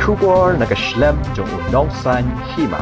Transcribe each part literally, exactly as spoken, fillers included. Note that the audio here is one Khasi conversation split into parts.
Khubor na ka shlem jong u nongsaiñ hima.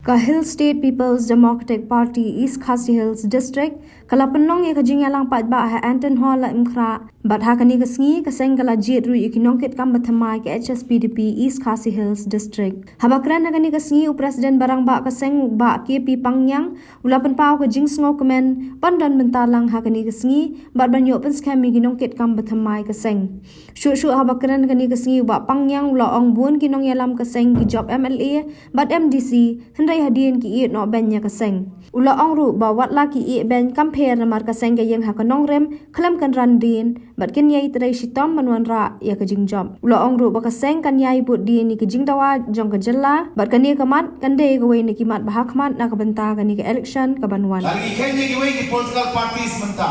Ka Hill State People's Democratic Party East Khasi Hills District ka la pynlong ïa ka jingïalang paidbah ha Anton Hall, Laitumkhrah. Bad ha kane ka sngi ka seng ka la jied ruh ïa ki nongkitkam bathymmai ka H S P D P East Khasi Hills District. Haba kren ha kane ka sngi u President ba rangbah ka seng, u Bah K P Pangngiang, u la pynpaw ka jingsngewkmen ban don bynta lang ha kane ka sngi bad ban ïoh pynskhem ïa ki nongkitkam bathymmai ka seng. Shuh shuh haba kren ha kane ka sngi u Bah Pangngiang u la ong bun ki nongïalam ka seng ki jop M L A bad M D C, hynrei hadien ki ïeh noh beiñ ïa ka seng. U la ong ruh ba wat la ki ïeh beiñ kam pher namar ka seng ka ïeng ha ka nongrim khlem kynran dien bad kin ïai trei shitom ban wanrah ïa ka jingjop. U la ong ruh ba ka seng kan ïai bud dien ïa ka jingdawa jong ka jylla bad kane ka mat kan dei kawei na ki mat ba ha khmat na ka bynta kane ka election ka ban wan. Lada ngi kheiñ ïa kiwei ki political parties mynta,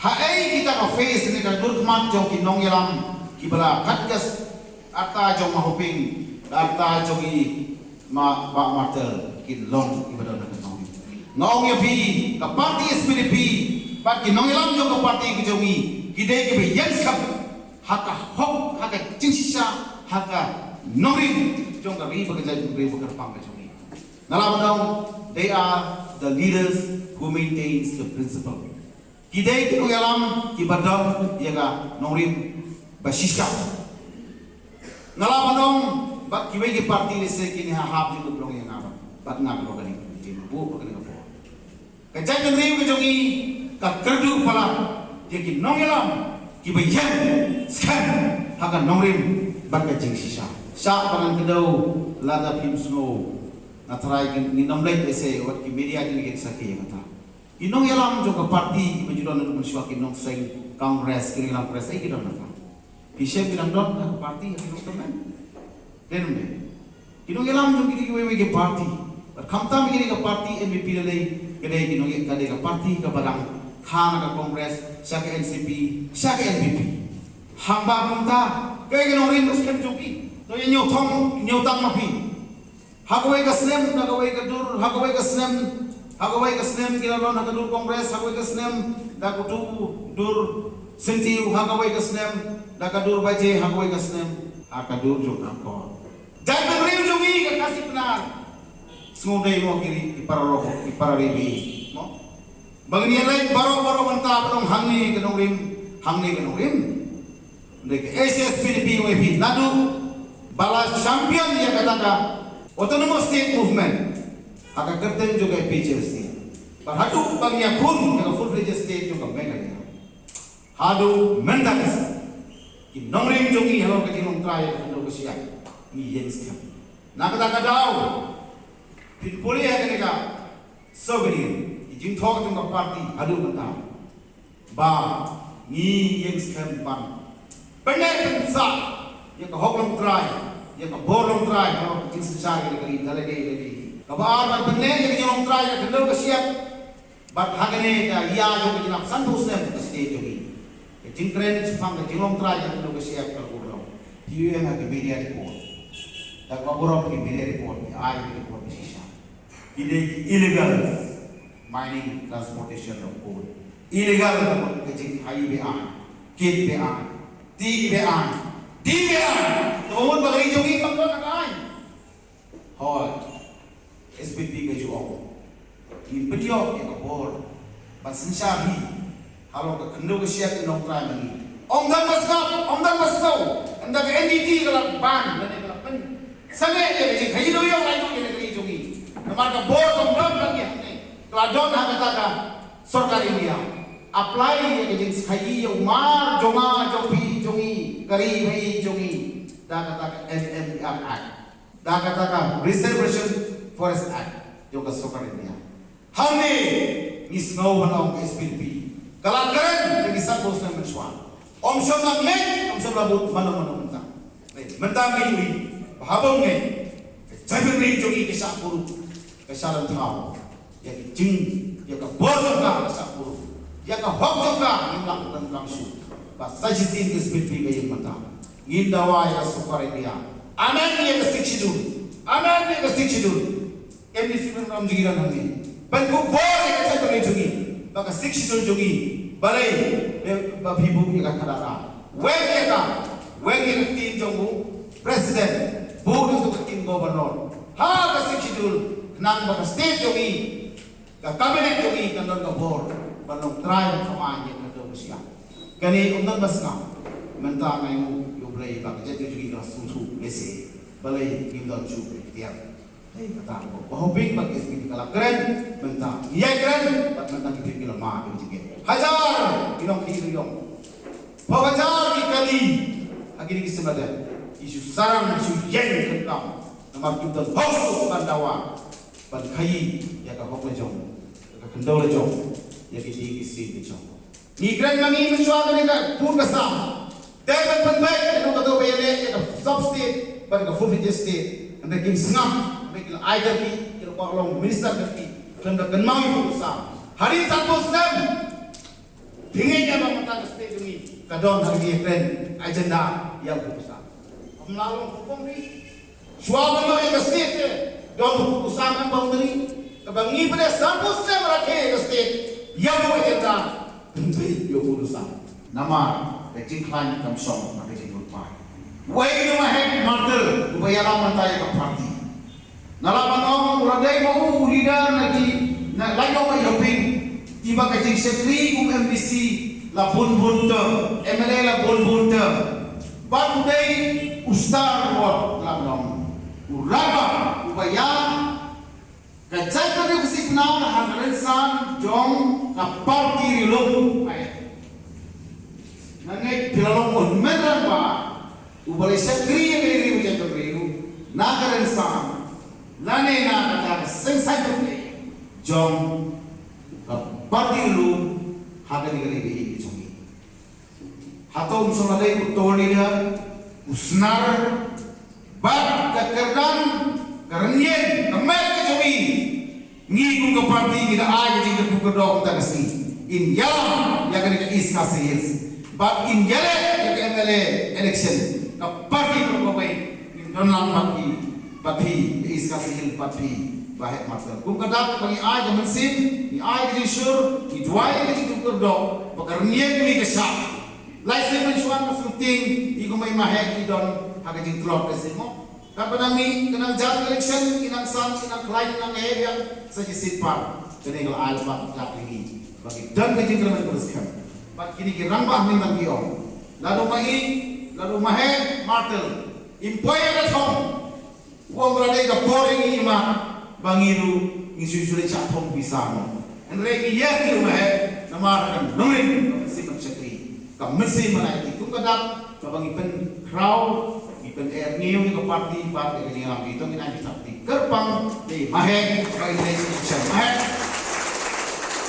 ha ei kita ka phase ne ka dur khmat jong ki nongïalam kiba la kat ka s-, arta jong ma Hoping, arta jong i ma Bah Martel, ki long kiba don ha ka nongrim. Nga ong ïa phi, ka party S P D P bad ki nongïalam jong ka party ka jong i ki dei kiba ïeng skhem ha ka hok, ha ka jingshisha, ha ka nongrim jong ka ri bad ka jaitbynriew ba kyrpang ka jong i. Nga la ban ong, they are the leaders who maintains the principle. Ki dei ki nongïalam kiba don ïa ka nongrim ba shisha. Nga la ban ong, bad kiwei ki party lehse kine ha hap jingmut long ïa nga bad, bad nga ka long kane ka committee, buh ba kane ka por. Ka jaitbynriew ka jong i ka kyrduh palat ïa ki nongïalam kiba ïeng skhem ha ka nongrim bad ka jingshisha. Shah ba ngan kdew, lada phim sngew, nga tharai ngin ym leit lehse wat ki media kin ïeng sakhi ïa kata. Ki nongïalam jong ka party kiba ju don naduh mynshuwa, ki nongseng Congress, ki nongïalam Congress, ei ki don nangta? Phi shem ki dang don ha ka party, ha ki nongtymmen? Dei ne ym dei? Ki nongïalam jong kine kiwei kiwei ki party. Bad khamtam kine ka party N P P lei, ka dei ki nongïalam, ka dei ka party kaba dang kha na ka Congress sha ka N C P sha ka N P P. Hangba kumta, kaei ka nongrim ba skhem jong ki? To ïa ñiewthong, ñiewtang ma phi. Ha kawei ka snem da kawei ka dur, ha kawei ka snem, ha kawei ka snem ki la don ha ka dur Congress, ha kawei ka snem da ka dur, dur syntiew, ha kawei ka snem da ka dur baje, ha kawei ka snem ha ka dur jong ka kor. Jaitbynriew jong ngi ka Khasi Pnar, sngewdei mo ki ri, ki para rok, ki para ri bi mo. Ba ngin ïa leit baroh baroh mynta ba dang hangne ka nongrim, hangne ka nongrim. Hynrei ka H S P D P Y P naduh ba la champion ïa kata ka Autonomous State Movement ha ka kyrteng jong ka A P H L C, bad haduh ba ngi ïakhun ïa ka full fledged state jong ka Meghalaya, haduh mynta ka sngi ki nongrim jong ngi halor ka jinglongtrai ïa ka khyndew ka shyiap ngi ïeng skhem. Na kata ka daw phin pule ha kane ka Souvenir, ki jingthoh jong ka party haduh mynta ba ngi ïeng skhem ban pynneh pynsah ïa ka hok longtrai, ïa ka bor longtrai, ka hok jingsynshar ïa ka ri da lade lade. Kaba ar, ban pynneh ïa ka jinglongtrai ka khyndew ka shyiap. Bad ha kane ka ïa jong ka jinglap sanphew snem ka state jong ngi, ka jingkren shaphang ka jinglongtrai ka khyndew ka shyiap ka la kur long. Phi ïohi ha ki media report, da kaba burom ki media report, ki ai ki report ki shisha. Ki dei ki illegal mining transportation of coal. Illegal ka mut ka jingkhaii be-aiñ, kit be-aiñ, tih be-aiñ, dih be-aiñ. Te ba mut ba ka ri jong ngi kam don ha ka aiñ. Hooid, S P P ka ju ong, ngin pynïoh ïa ka bor ban synshar hi halor ka khyndew ka shyiap ki nongtrai ma ngi. Ym don ba sngap, ym don ba sngew. Ynda ka N G T ka la ban lane ka la pynsangeh ïa ka jingkhaii dewïong laitluid ïa ka ri jong ngi, namar ka bor kam don ba ngi hangne, ka la don ha kata ka sorkar India. Apply ïa ka jingkhaii ïa u mar jong nga jong phi jong ngi, ka ri ba ïeit jong ngi, da kata ka M M E R Act, da kata ka Reservation Forest Act jong ka sorkar India. Hangne ngi sngew ban ong ka S P D P ka la kren ïa ki sanphew snem mynshuwa. Ym shym la ngeit, ym shym la bud mano mano mynta. Mynta ngi ïohi ba haba ngeit, ka jaitbynriew jong ngi ka shah burom, ka shah lam thaw. Ïa ka jing, ïa ka bor jong ka ka shah burom, ïa ka hok jong ka ngim lah ban kam shuh. Ba sa shisien ka S P D P ka ïeng mynta. Ngin dawa ïa ka sorkar India. Amen ïa ka Sixth Schedule. Amen ïa ka Sixth Schedule. M D C ban ram jong ngi don hangne ban buh bor ïa ka jaitbynriew jong ngi, ba ka Sixth Schedule jong ngi balei ba phi buh ïa ka khadar. Weng ïa ka, weng ïa ka ktien jong u President, bun ïa ka Acting Governor ha ka Sixth Schedule, khnang ba ka state jong ngi, ka cabinet jong ngi kan don ka bor ban long trai ban thymmai ïa ka dong ka syiar. Kane ym don ba sngap. Mynta nga ïoh ïa U Blei ba ka jaitbynriew jong ngi ka la sngewthuh lehse. Balei ngim don shuh ka iktiar. Hei, kata ka bok. Ba hoping ba ki S P P ka la kren, mynta ngi ïai kren, bad mynta ki P P ki la mad ïa ka jingkren. Hajar ki nongkynriew, phew hajar ki kali ha kine ki seng lada, ki shu sarang, ki shu ïeng donkam. Namar kim don hok ban dawa, ban khaii ïa ka hok la jong, ïa ka khyndew la jong, ïa ki dieng ki sien la jong. Ngi kren ma ngi mynshuwa kane ka bun ka sam. Dei ban pynbeit ïa kano kano ba ïaleh ïa ka sub state bad ka full fledged state. Hynrei kim sngap, hynrei ki la ai kyrkieh, ki la kwah long minister kyrkieh. Khlem da kynmaw ïa u sam. Hadien sanphew snem. Phi ngeit ïa ba mynta ka state jong ngi ka don ha ka jingkren agenda ïa u sam. Ym lah long hukum ni. Shuwa ban ïoh ïa ka state te, don u sam em boundary, kaba ngi pyneh sanphew snem rakhe ïa ka state, ïa u agenda, pynbeit ïa u sam. Namar ka jingkhlaiñ kam shong ha ka jingbympai. Wei u Mahek Martel, uba ïalam mynta ïa ka party. Nga lah ban ong u la dei ma u u leader na ki, na la ïoh ïa ping. Kiba ka jingshakri kum M D C la bun bun term, M L A la bun bun term. Bad u dei u star ward la long. U raba, uba ïa ka jaitbynriew Khasi Pnar ha ka rynsan jong ka party ri lum. Nga ngeit phi la long u hynmen rangbah uba la shakri ïa ka ri u jaitbynriew na ka rynsan lane na kata ka seng saiñ jong ka party ri lum ha kane ka ri ba ïeit jong ngi. Hato um shym la dei u tour leader, u snar, bad ka kyrdan, ka rynïeng, ka met ka jong ngi. Ngi kum ka party ngi da ai ka jingkyrkhu kyrdoh kumta ka sngi. In ïalam ïa kane ka East Khasi Hills. Bad in ïaleh ïa ka M L A election. Ka party kaba kawei ngin don lang bad phi, bad phi, ka East Khasi Hills bad phi, Bah Hek Martel. Kum ka dak ba ngi ai ka mynsiem, ngi ai ka jingshur, ngi duwai ïa ka jingkyrkhu kyrdoh, ba ka rynïeng ngi ka shah. Lai sien mynshuwa ka sngewtieng ïa kumba i Mahek i don ha ka jingtlot ka sien mo. Katba nang mih, ka nang jan election, ki nang san, ki nang khlaiñ, ki nang heh biang sa shisien pat. Kane ka la ai lypa ka dak ïa ngi ba ngi don ka jingkyrmen kaba skhem. Bad kine ki rangbah hynmen tang ki ong, lada u Mahek, lada u Mahek Martel im poi ïa ka thong, u ong ba la dei ka por ïa ngi imat ba ngi ruh ngi shu shu leit shah thong pisa mo. Hynrei ngi ïa ngi ruh Mahek namar ka nongrim ka mynsiem ban shakri, ka mynsiem ban aiti. Kum ka dak kaba ngi pynkhraw, ngi pyneh rngiew ïa ka party bad ïa ka jingïalam, ngi to ngin ai bynta kyrpang ïa i Mahek ba in leit election. Mahek,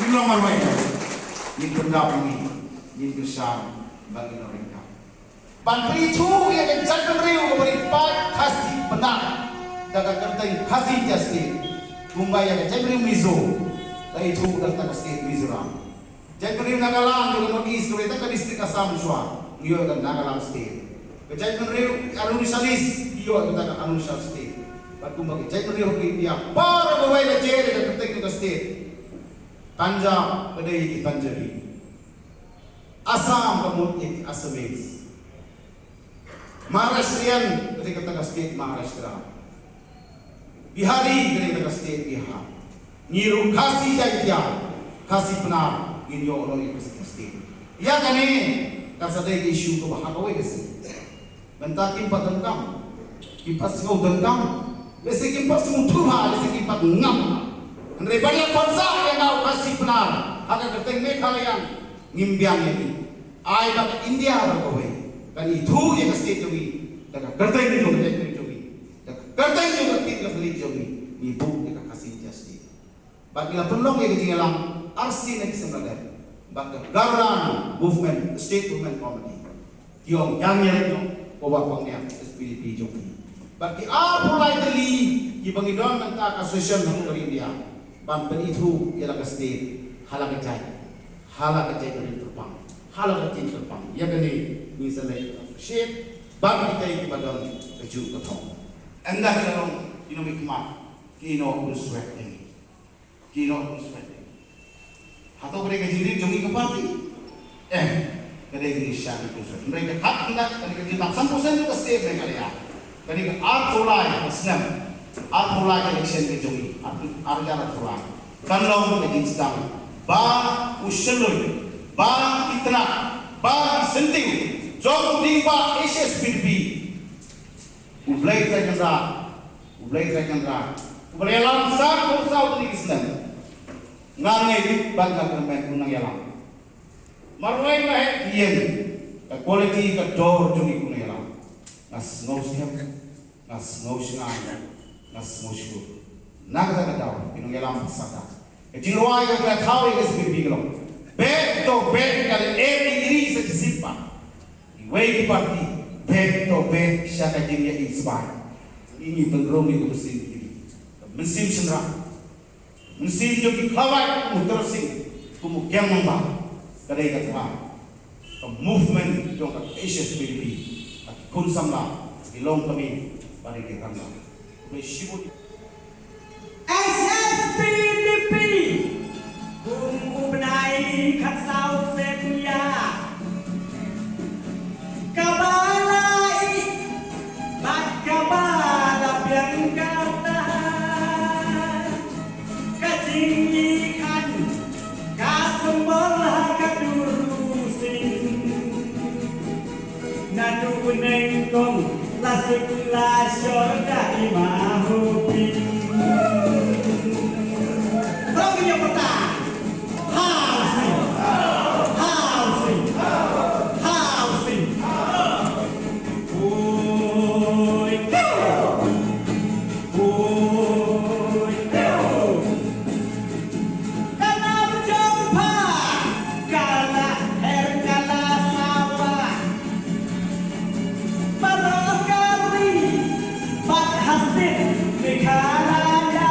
ngin long marwei, ngin pyndap, ngi, ngin kyrshan bad ngin long ryngkat. Ban pynithuh ïa ka jaitbynriew kaba ri paid Khasi Pnar da ka kyrteng Khasi Jaintia State, kumba ïa ka jaitbynriew Mizo la ithuh da kata ka state Mizoram. Jaitbynriew Nagaland, ïa ka North East, kaba ïa ka district Assam shuwa, ngi ïoh ïa ka Nagaland State. Ka jaitbynriew Arunachal East, ngi ïoh ïa kata ka Arunachal State. Bad kumba ka jaitbynriew ha ka India baroh kawei la jer ïa ka kyrteng jong ka state. Punjab ka dei ïa ki Punjabi. Assam ka mut ïa ki Assamese. Maharashtrian ka dei kata ka state Maharashtra. Bihari ka dei kata ka state Bihar. Ngi ruh Khasi Jaintia, Khasi Pnar, ngin ïoh noh ïa ka state. Ïa kane kan sa dei ka issue kaba ha kawei ka sien. Mynta kim pat donkam, kim pat sngew donkam, lehse kim pat sngewthuh, lehse kim pat ngam. Hynrei ban ïa khot sah ïa nga u Khasi Pnar ha ka kyrteng Meghalaya, ngim biang ïa ngi. Ai ba ka India baroh kawei kan ithuh ïa ka state jong ngi da ka kyrteng jong ka jaitbynriew jong ngi, da ka kyrteng jong ka ktien ka thylliej jong ngi. Ngi buh ïa ka Khasi Jaintia State. Bad ngi la pynlong ïa ka jingïalang arsien ki seng lada bad ka Garoland Movement, State Movement Committee. Ki ong ïa ngi leit noh, ko Bah Kongniang, S P D P jong ngi. Bad ki arphew lai tylli kiba ngi don mynta ka session ha ka ri India ban pynithuh ïa la ka state ha la ka jait, ha la ka jait ka ri kyrpang, ha la ka ri kyrpang. Ïa kane ngi sa leit shet bad kitai kiba don kajuh ka thong. Ynda ki la long, ki nongmihkhmat ki ïehnoh khurswet ïa ngi. Ki ïehnoh khurswet. Hato ka dei ka jingrit jong ngi ka party? Em, ka dei ka jingshisha ka khurswet. Hynrei ka khat khyndiat ka dei ka jingtap san percent ka state Meghalaya. Kane ka arphew lai ka snem, arphew lai ka election ka jong ngi, ar, ar hajar arphew lai. Kan long ka jingsdang ba u shylluid, ba i tnat, ba i syntiew jong u dieng ba H S P D P. U Blei Trai Kynrad, u Blei Trai Kynrad uba la ïalam sa ko saw kane ka snem. Nga ngeit ba ka kyrmen u nang ïalam. Marwei nga heh ïeng ka quality ka dor jong i u nang ïalam. Nga sngew skhem, nga sngew shngaiñ, nga sngew shukor. Na kata ka daw i nang ïalam ba sakta. Ka jingrwai ka kla thaw ïa ka S P D P ka long, beh to beh ka leh ïa i ri sa shisien pat. Iwei i party, beh to beh sha ka jingïaid sbai. Ngi pynrung ïa ka mynsiem ïa i ri, ka mynsiem shynrang, mynsiem jong ki khlawait kum u Tyrot Sing, kum u Kiang Nangbah. Ka dei kata ka movement jong ka H S P D P, ka ki khun samla, ki longkmie bad ki rangbah. Khublei shibun. H S P D P, kum u bnai khatsaw sep ïa kaba la ïeh bad kaba la biang kata. Ka jingïakhun ka symbol ha ka dur u sing. Naduh u nyngkong la sik la shor da i Mahaprabhu. Thrang ïa pata. Housing. Housing. Housing. Oi, oi. Ka nam jong pha ka la her ka la sawa. Baroh ka ri bad ha state Meghalaya.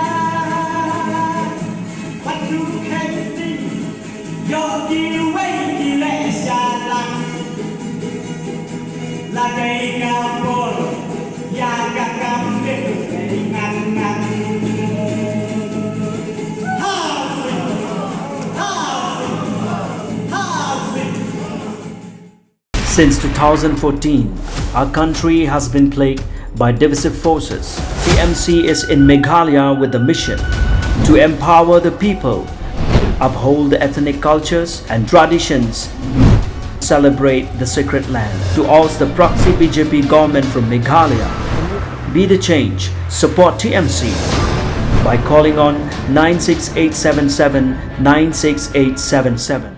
Bad u Kensing ïoh kiwei ki leh sha lang. La dei ka por ïa ka kam dei ngan ngan. Housing, housing, housing. Since two thousand fourteen, our country has been plagued by divisive forces. T M C is in Meghalaya with the mission to empower the people, uphold the ethnic cultures and traditions, celebrate the sacred land. To oust the proxy B J P government from Meghalaya, be the change, support T M C by calling on nine six eight seven seven nine six eight seven seven.